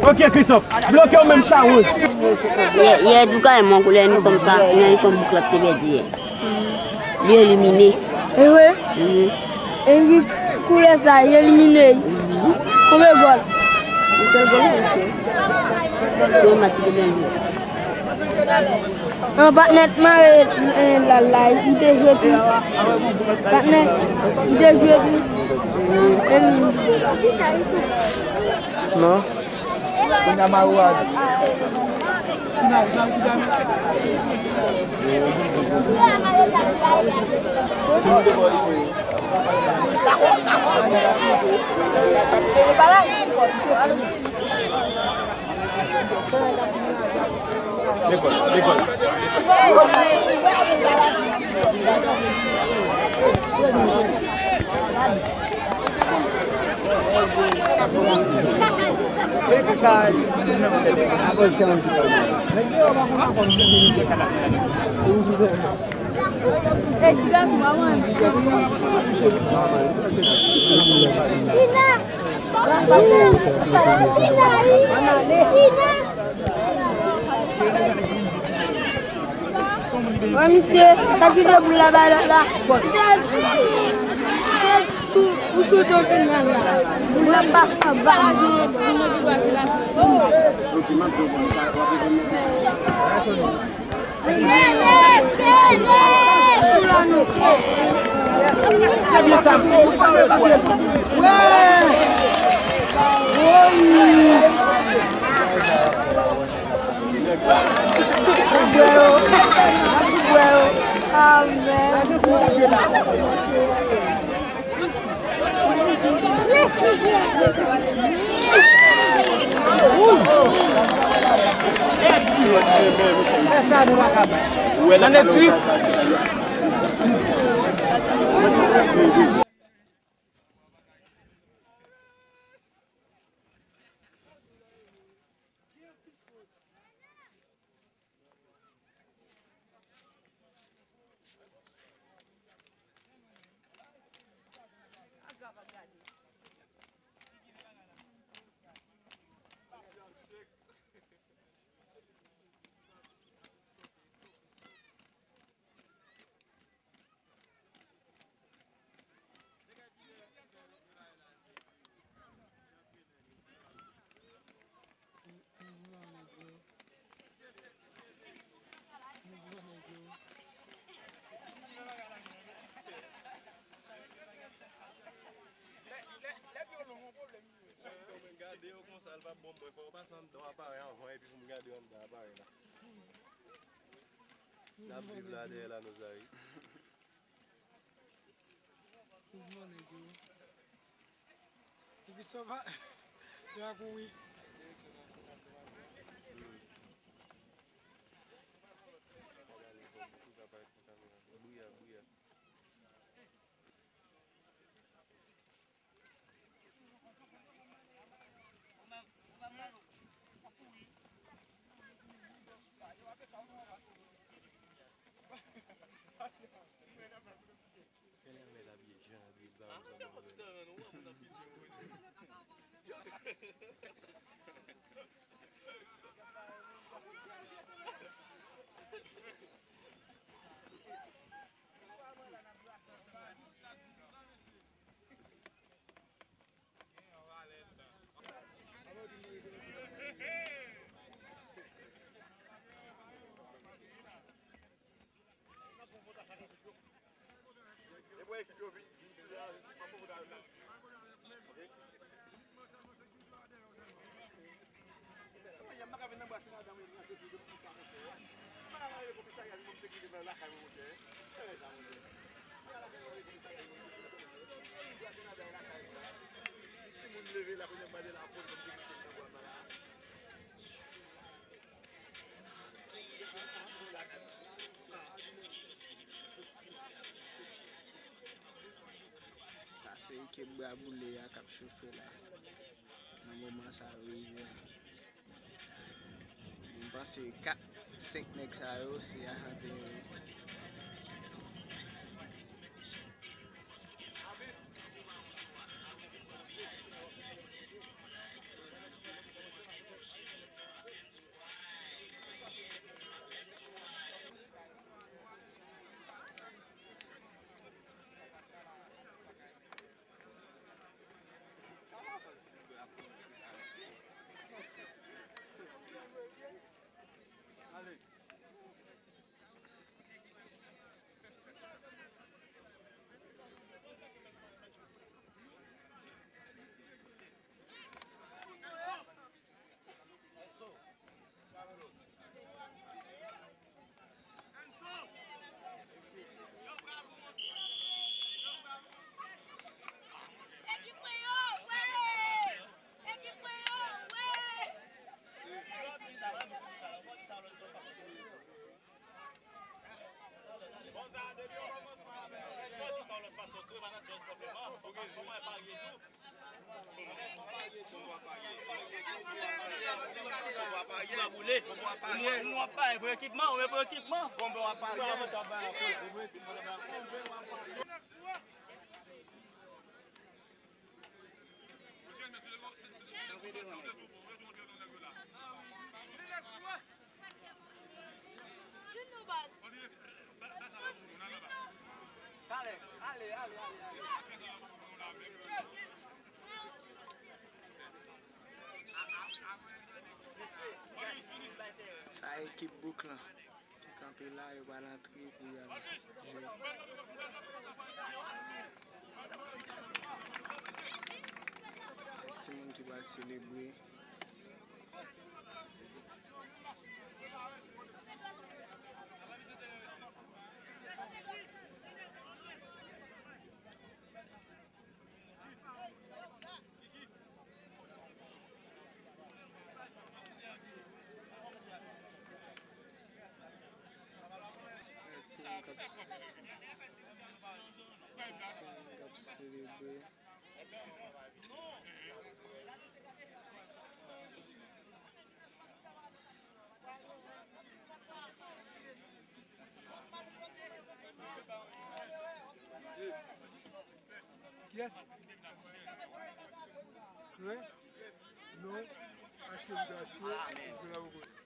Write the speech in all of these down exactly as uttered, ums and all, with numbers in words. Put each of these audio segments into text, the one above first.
Ok, Christophe. Bloke w menm, chawony. Yè, yè, Douka e mwen koulè inifòm sa, koulè inifòm bouk la te pèdi yè. Li elimine. E vre? Mhm. Epi koulè sa, li elimine. Konbyen gòl? Yon sèl gòl, ok. Yon match ki te gen. An, patnè t mare, eh, la, la, li te jwe tou. Patnè, li te jwe tou. E li menm ki te la. Non. Wè, misye, sa ki de boul la bay lòt la. Tèt, tèt sou, ou choute yon penal la. Boul la pase anba. Gade yo konsa, l p ap bon, mwen fò w pase anndan aparèy anvan, epi pou m gade yo anndan aparèy la. N ap viv la dèyè la, nos amis. Mouvman nèg yo. Epi sa va. Yo a kouri. Bouya, bouya. Sa se ekip Bra Boule a k ap chofe la. Nan moman sa yo rive a. M panse kat, senk nèg sa yo se ajan te ye. Ou pa boule. Ou, ou ap pare pou ekipman, ou men pou ekipman. Vin non baz. Talè, ale, ale, ale, ale. Sa ekip Bouk lan ki kanpe la, yo pral antre pou y al jwe. Kèk timoun ki pral selebre. Timoun k ap, timoun k ap selebre. Kiyès? Mwen? Non. Achte, m te achte. Amen. Mwen la poko.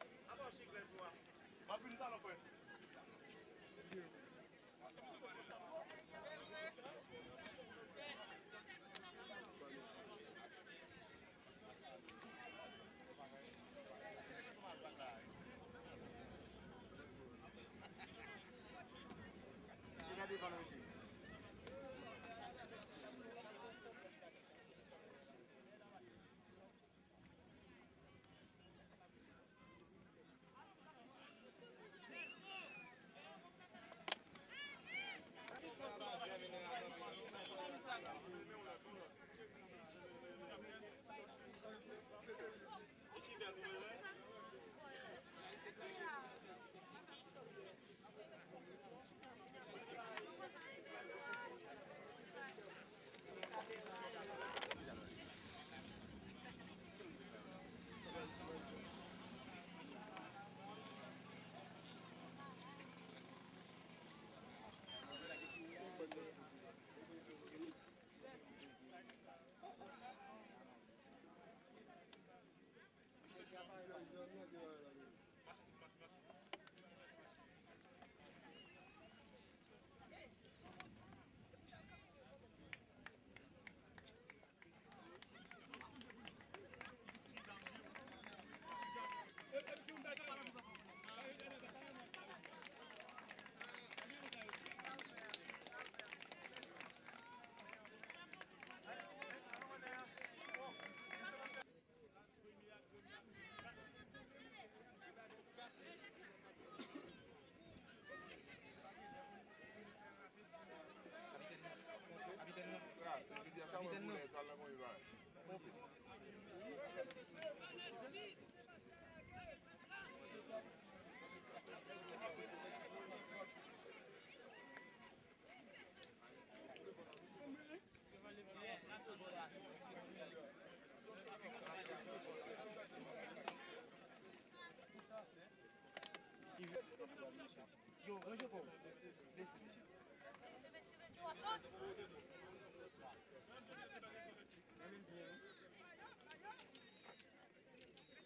Yo, ranje kò w. Mèsi, mèsi, mèsi, mèsi.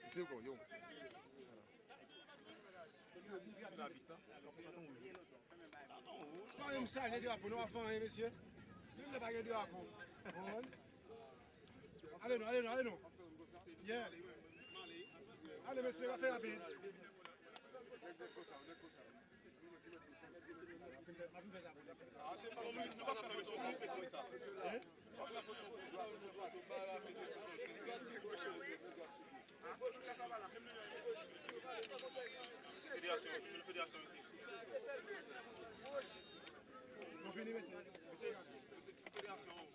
Mete kò w, yo. Pa menm sa, gen drapo, nou pa fè anyen, mesye. Menm lè pa gen drapo. Konprann? Ale non, ale non, ale non. Yeah. Ale, mesye, pa fè rapid. Federasyon, se federasyon isi. Nou fini, mesye. Federasyon.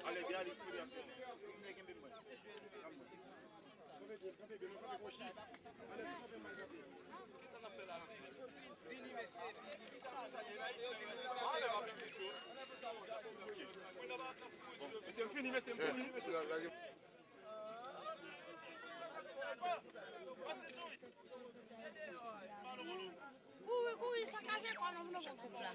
Ale, vin ale, federasyon. Mesye, m fini, mesye, m fini, mesye. Kouri, kouri, sakaje kò nan moun nan koup la.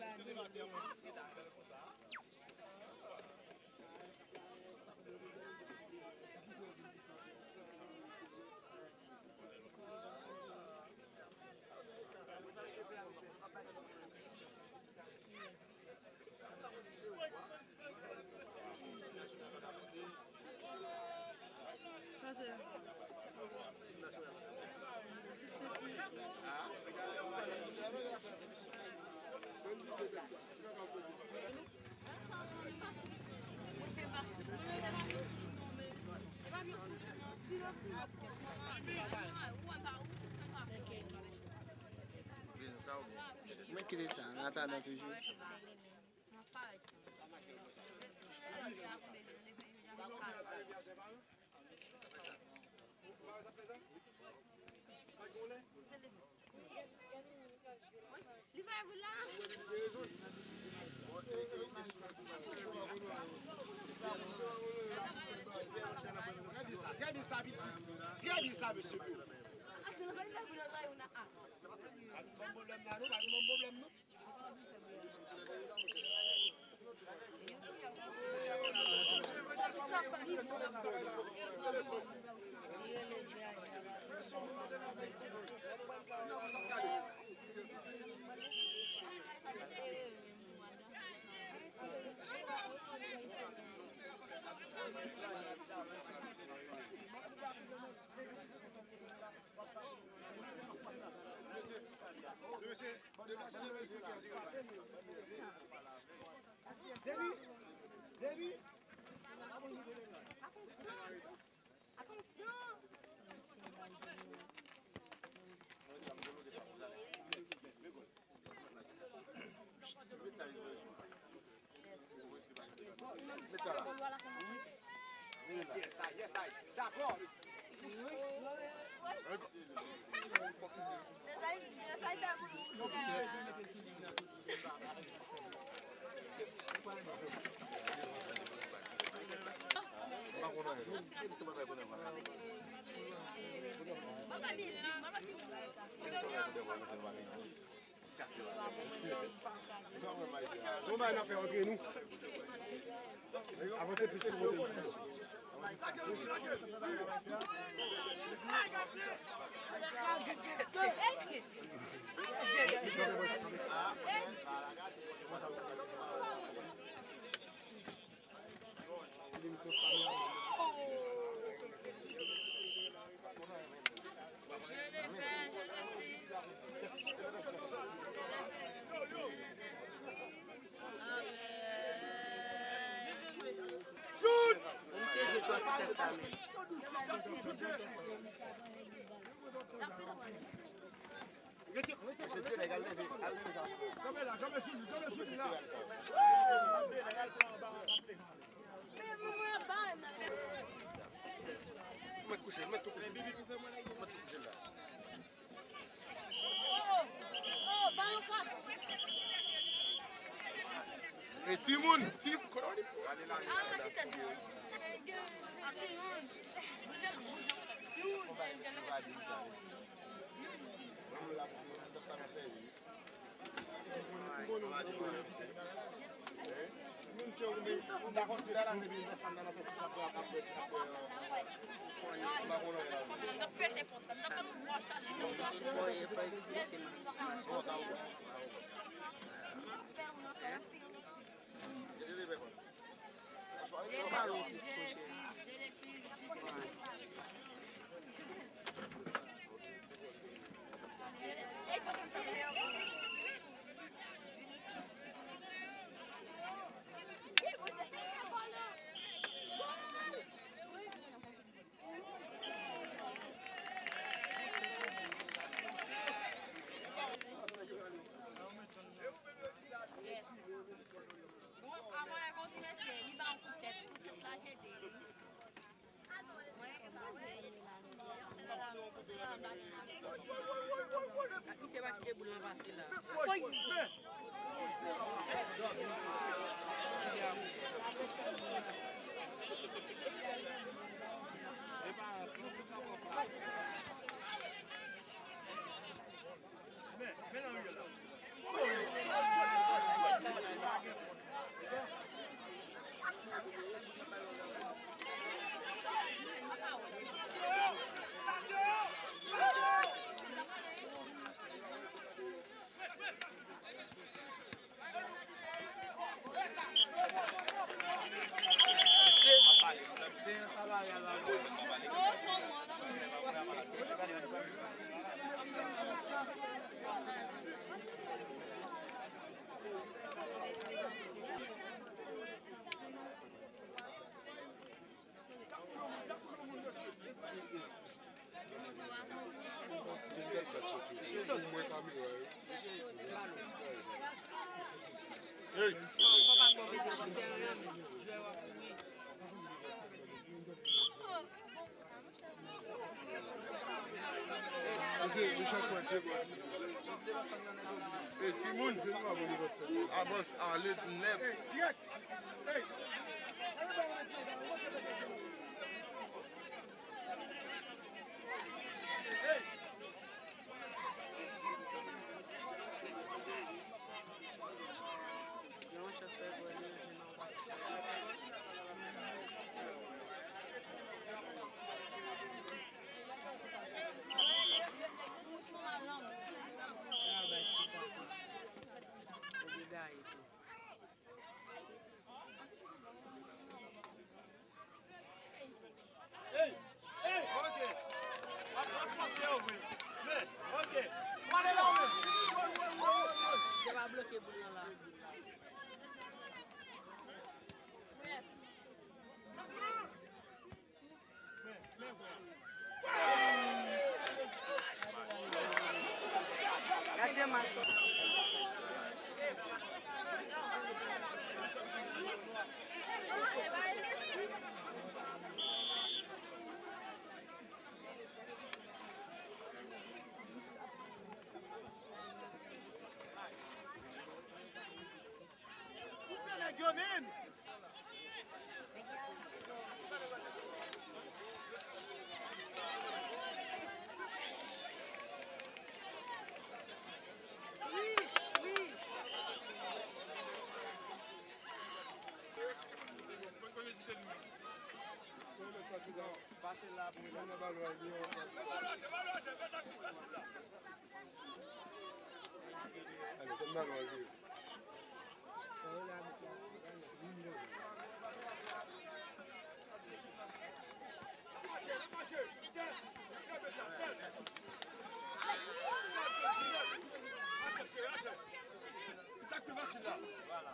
Mwen kite sa, n ap tann toujou. Li pa vle la. Gade sa, piti. Gade sa, mesye. Ban m pwoblèm la, non, ban m pwoblèm, non. Depi, depi. Met sa la. Yes, I, yes, I. Dakò. Se yon bagay n ap fè antre nou. Avanse plis sou kote m. Misye jwe twò sou tèst la menm. Mesye, de nèg al leve, al leve sa. Kanpe la, kanpe sou li, kanpe sou li la. Mwen kouche, mwen tou kouche. Mwen tou kouche la. E timoun, timoun, kote w di pou ale la? Yes. Bon, avan yo kontinye, se li ba yon kout tèt, kout tèt la jete li. Mwen, e pa vre, e pa vre. Misye pa kite boul lan pase la. Men, men nan ri la. Hey, timoun, se nou a bon anivèsè. Avans ale nèt. Hey! Hey! Ok. Ap, ap frape yo vre. Men, ok. Pale la, men. Woy, woy, woy, woy, woy. Se pa bloke boul lan la. Men, men, men. Gadyen match. Pouse nèg yo, men! Pase la pou mwen. Ale, fè m balon an jwe. Sa k pi fasil la. Vwala.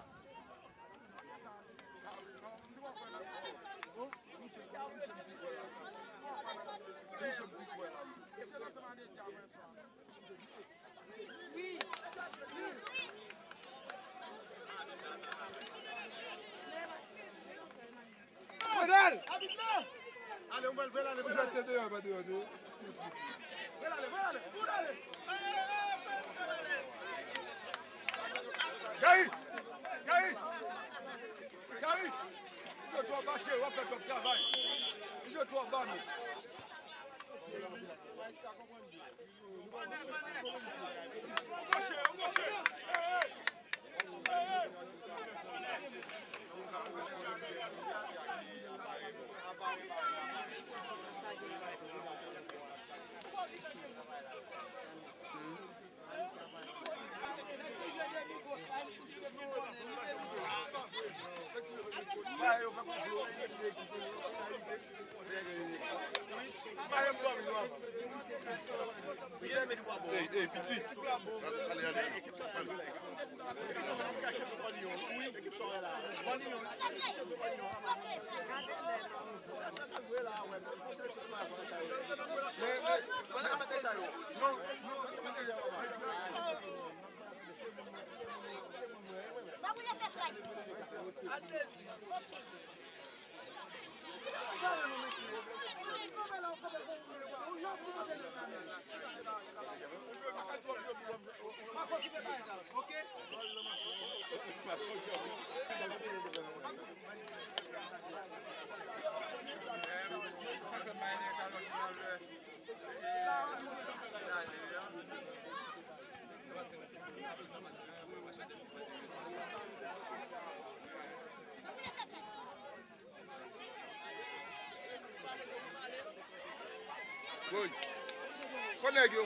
Modèl! Ale, ou mèt vwè l ale, vwè l ale. Ou mèt deyò, pa deyò, deyò. Vwè l ale, vwè l ale, vwè l ale. Gary! Gary! Gary! Ou jwe twò ba, cheri, w ap fè twòp travay. Ou jwe twò ba, men. Ey, ey, piti. Ale, ale, ale. Woy. Kon nèg yo.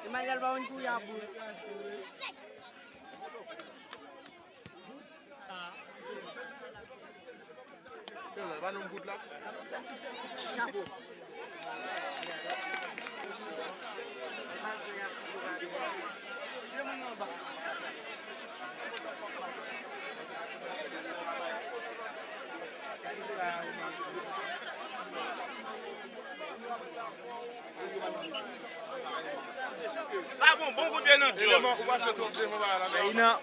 Emmanuel pa konn kouri a bout. Yo, ba nou bout la. Chapo. Sa bon, bon kout pye nan djòl. Ou pase twòp devan bagay la, men. Peyi nan.